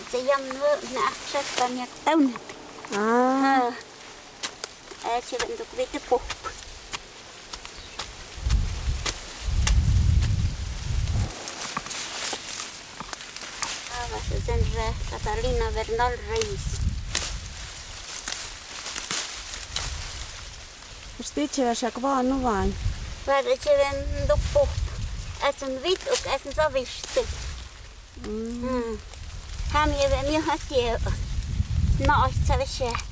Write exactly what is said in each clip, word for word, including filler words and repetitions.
Tse iam nu na ak sat paniak taun. Ah. Ha. Eh, tse ven duk vete pop. Ah, va se sen re Catalina Bernal Reyes. Este tse ven siak va nu van. Va tse ven duk pop. Es un vit uk es un zaviste. Mm. Mm. Ham ie ve mio ha tie. No, es tse ve siak.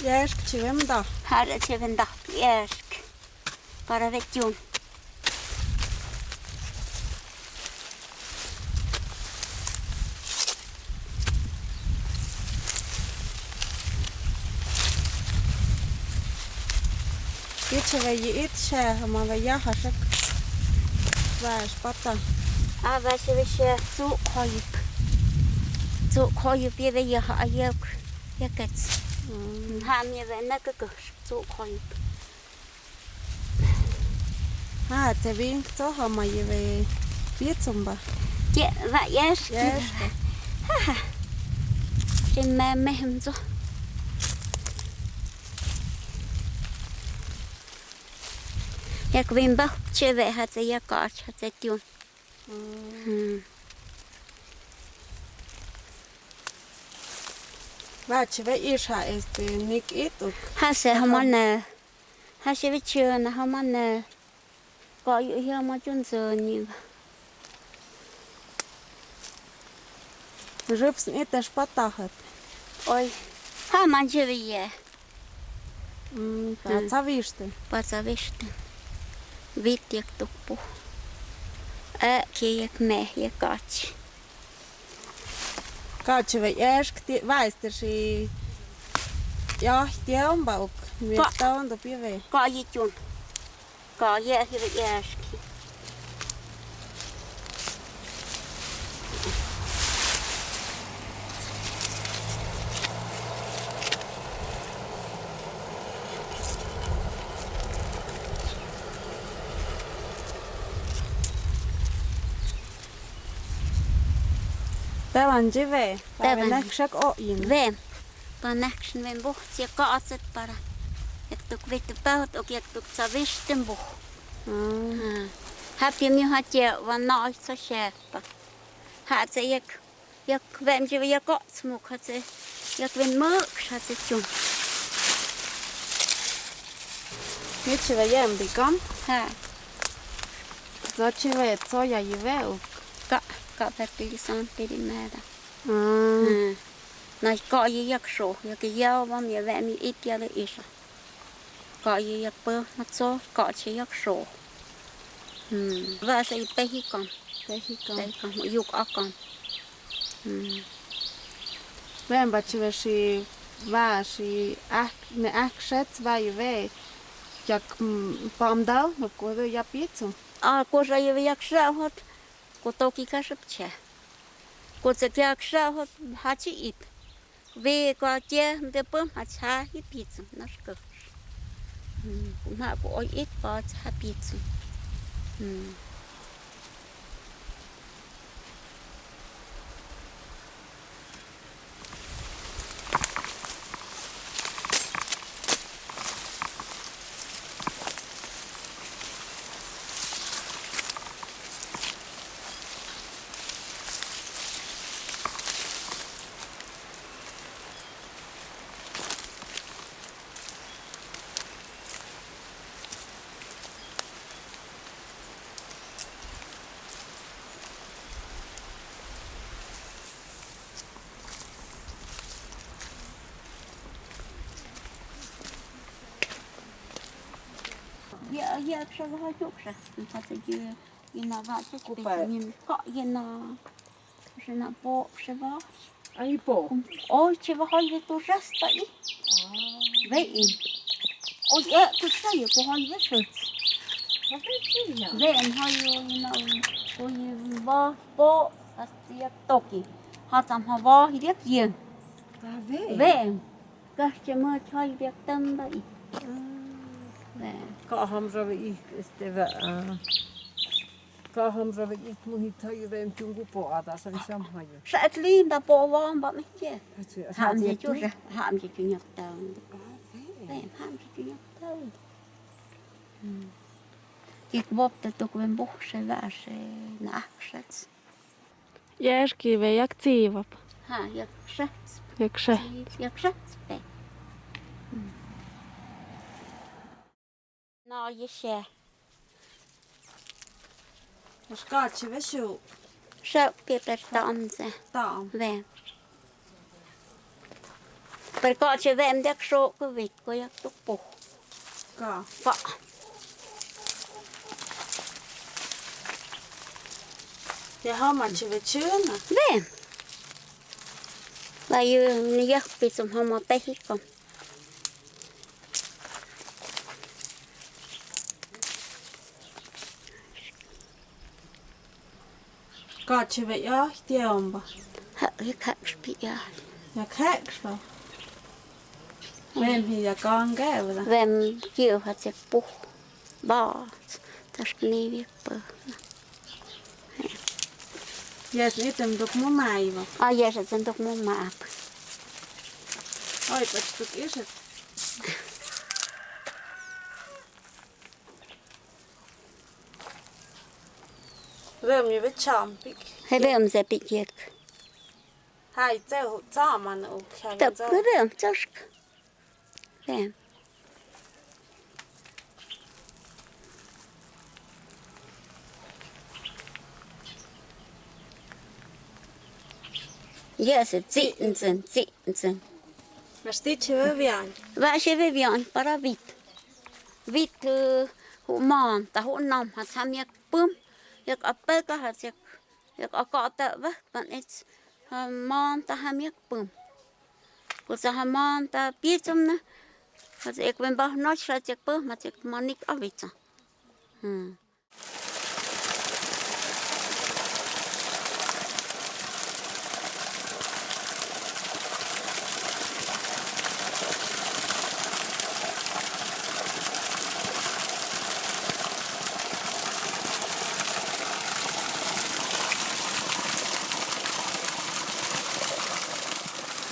Yes, tse ven da. Hare tse ven da. Yes. Para vetiun. Tse ve iit se, hama ve ya ha sek. Va, spata. Ah, va se ve se su koyup. Su koyup ie ve ya ha ayok. Yakets. Mm. Ham ie ve na ke ke su koyup. Ha, tse vin tso hama ie ve pietsum ba. Ke, va, yes. Yes. Ha, ha. Tse me, me hem tso. Yak vin ba, tse ve ha tse ya kach, ha tse tiun. Mm. Hmm. Va, tse ve iit ha, este, nik iit uk. Ha se hama ne. Ha se ve tse na hama ne. Ko yu hia ma chun so ni. Rups ni te spatahat. Oi. Ha man tse ve ie. Mm, pa tsa viste. Pa tsa viste. Vit yak tuk po. Eh, ke yak me, yak kach. Kach ve esk ti, va este si. Ya, tiempo uk. Mi taon do pie ve. Ka yi chun. Ka yi hi ve esk. Teban tsi ve, teban. Panek siak o in. Ve, panek sin ve bo, tsi ka atset para. Yak tuk ve te paut, ok yak tuk tsa vis te bo. Mm. Ha. Hap yem yu ha tsi, wan na oi tsa siak pa. Ha tsa yak. Yak vem tsi ve yak kots muk ha tsi. Yak vem muk ha tsi chum. Ni tsi ve yem bikam? Ha. Tso tsi ve tso ya yi ve uk. Ka, ka fertilizante di meda. Ah. Ha. Na ka yi yak so, yak yau vam ya vem yi it ya le isa. Ka yi yak pe, matso, ka tsi yak so. Hmm. Va sa i pehi kam. Pehi kam. Pehi kam, yuk akam. Hmm. Vem ba tsi ve si, va si, ak, ne ak sets va yi ve. Yak, mm, pam dau, no ko do ya pitsu. Ah, ko sa yi ve yak sa hot. Ko toki ka sep tse. Ko tse kia ksa hot ha tsi ip. Ve ko tia mte pom ha tsa hi pitsu na sko. Hmm, ko ma ko oi ip ko tsa ha pitsu. Hmm. Ia, ia, ksa ha tuk sa. Ksa ia, ina va sa kupa. Ina ka, ina. Sa na po, sa va. Ai po. Oi, tsi va hoi ve tu rasta i. Ah. Ve in. Oi, e, tu sa ia, ko hoi ve sa. Ve in hoi ina, oi va po, hasta ia toki. Ha tam ha va, hi dia kien. Ah, ve. Ve in. Kas tse ma tsi hoi dia tamba i. Ah. Ve. Ka ham sa ve i, este va, ah. Ka hom sa ve it mo hita i ve em tung ku po ata sang sam hayo. Sa at least ba po wa ba me ye. That's it. Ham ye ju sa, ham ye ju nyak taun. Ve, ham ye ju nyak taun. Hmm. Kik wop te tuk wem buh se va se na ak sets. Yes, ki ve yak tsi wop. Ha, yak sets. Yak sets. Yak sets, ve. Hmm. No, yes, yeah. Mas ka chi ve su. Su ke per tam se. Tam. Ve. Per ka chi ve em dek su ke vit ko yak tuk po. Ka. Ka. Te ha ma chi ve chuna. Ve. Ba yu ni yak pi sum ha ma pe hi ko. Ka chi ve ya, tiempo. Ha, ya ka spi ya. Ya ka spi. Vem hi ya kong ke, ¿verdad? Vem kiu ha chek pu. Ba, tas ni vi pu. Yes, ni tem duk mo mai ba. Ah, yes, tem duk mo mai. Oi, pas duk is het. Vem ni ve cham pik. He vem se pik yek. Hai, tse hu cham an u kia. Tap ke vem chask. Vem. Yes, tsi, tsi, tsi, tsi. Mas ti chi ve vian. Va chi ve vian para vit. Vit, eh, hu man, ta hu nam, ha cham yek pum. Yek apeka ha chek. Yek akata va, pan ets. Ha man ta ham yek pum. Kusa ha man ta pichum na. Ha chek ven bah no sa chek pum, ha chek manik avicha. Hmm.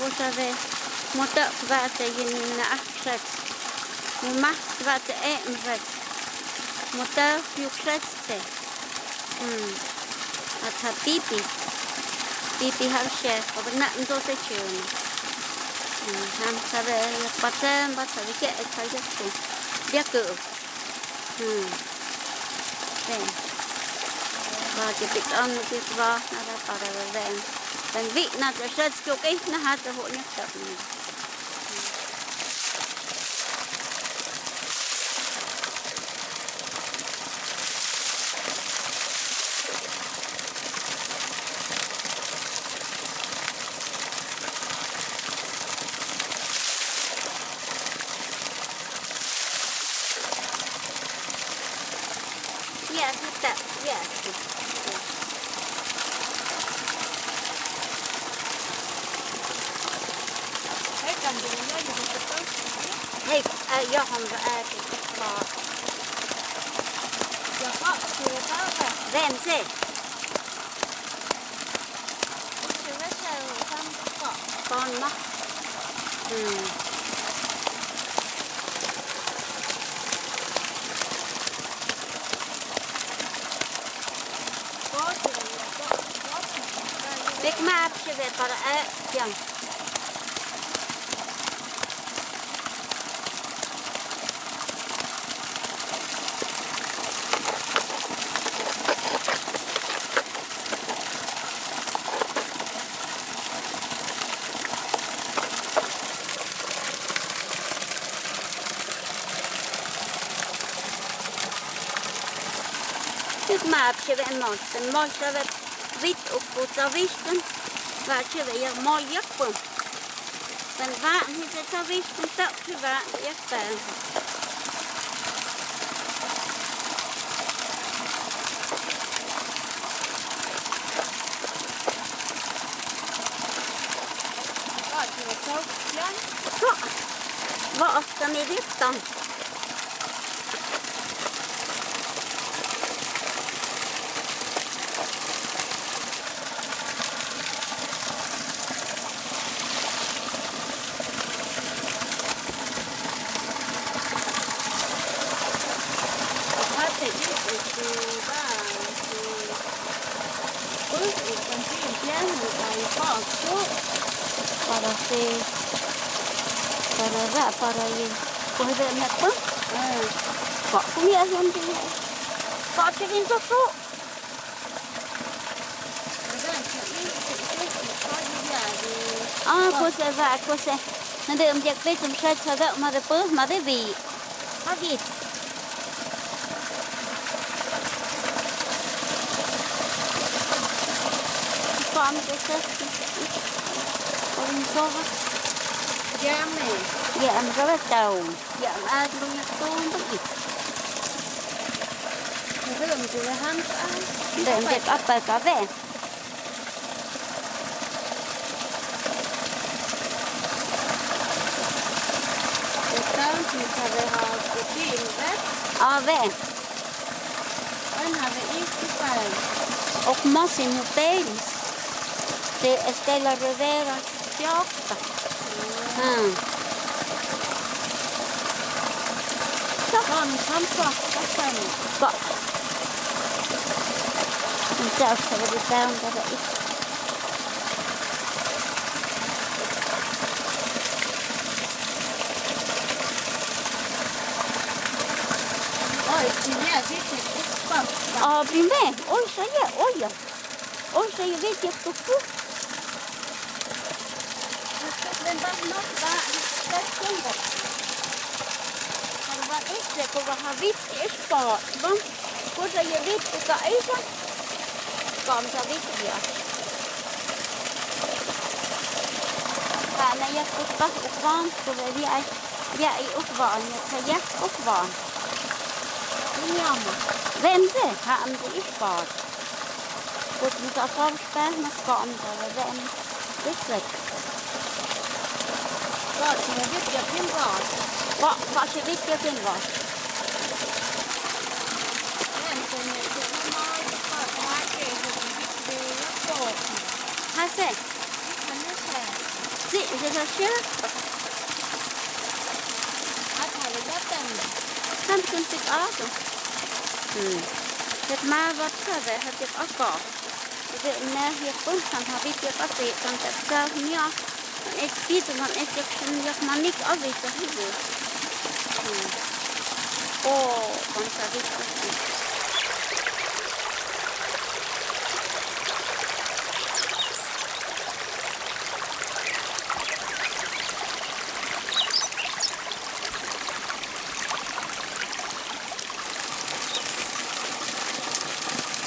Kusa ve, mo ta va se yin na sets. Mo ma va se e sets. Mo ta yuk sets se. Hmm. Ata pipi. Pipi ha se, ko na ndo se chun. Hmm. Ham sa ve, ya pa se, ba sa ve ke, e sa ya ku. Bia ku. Hmm. Ven. Ba, ke pik an, ke ba, na ba, para ven. Ven vi, na te sets ke, na ha te ho, ni ta. Ia, kita, ia. Hei, a, ia hong, a, ki, ki, ki. Ven se. Kon ma. Hmm. Pek ma ap se ve para e, kiang. Tuk ma ap se ve mos, mos se ve vit uk pu sa visten, va se ve ia mo ia pun. Pen va ni se sa visten ta ki va ia pen. Ko, va os kami di tong. Para se, para ra, para ye. Ko he meʻa pun. Ko, ko meʻa siam te. Ko te rin soso. Ah, ko se va, ko se. Naʻá mo ʻikai ke pehē te mo sainsada ma te pun, ma te vi. Hagit. Ko am te se. Ko rin soso. Ia me. Ia am ka va tau. Ia am at lung ia tau ba i. Nde am te han ka. Nde am te ka pa ka ve. Ā, ve. Ō, masi mo pēlis. Te Estela Rivera. Siok. Ā. Sa. Ko. Sa, sa, sa, sa, sa. Ā, pime, ʻosi ia, ʻosi ia. ʻOsi ia, vete ia tuku. Ko va haviti ʻi spot. Bom, ko sa ia viti ka ʻisa. Bom sa viti ia. Ka na ia ko pa ukvan, ko ve ia, ia ʻi ukvan, ia ka ia ukvan. Ia ma. Vem se, ha am ʻi spot. Ko sa ka spot, mas ka am sa ve vem. This way. Ko, ko, ko, ko, ko. Hase. Si, si, si, si. Tam kun tik ako. Hmm. Tet ma vap sa ve ha tik ako. Ede ne ia pun han haviti ia kasi kan tap sa nia. Kan ek pitu kan ek ek sen ia manik avi sa hibu. Hmm. Oh, kan sa viti.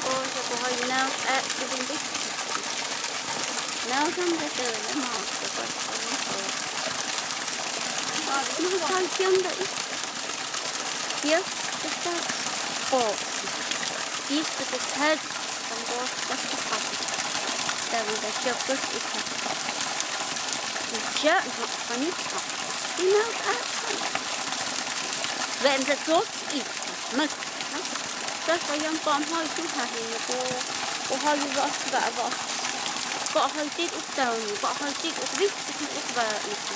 Oh, sa ko hai nau, eh, even this. Nau sam sa te, eh, ma, sa ko, sa ko. Ah, ini sa kiam da i. Ia, sa ko. This is the third. Sa ko, sa ko, sa ko. Sa ko, sa ko, sa ko. Sa ko, sa ko. Ina, ah. Vem sa ko, i. Mas, ha? Kas ka iang pam hai tu ha he ko, ko hai va, va, va. Ko hai tit uk taun, ko hai tit uk vit, uk, uk va, uk.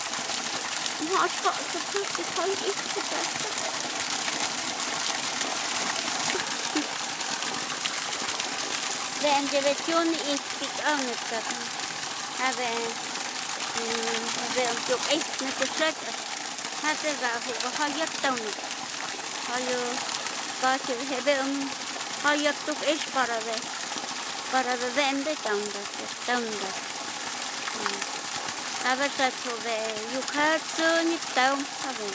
Ma as ka, ka, ka, ka hai ik, ka, ka. Ve em je ve tiun ik, ik au nuk ka. Ha ve, mm, ve em tuk ik, nuk ka sek. Ha te va hu va ha iat taun. Ha yu va te he ve em ha iat tuk es para ve. Para ve ve em ve taun da, taun da. Hmm. Ha ve sa tu ve yu ka tu ni taun ha ve.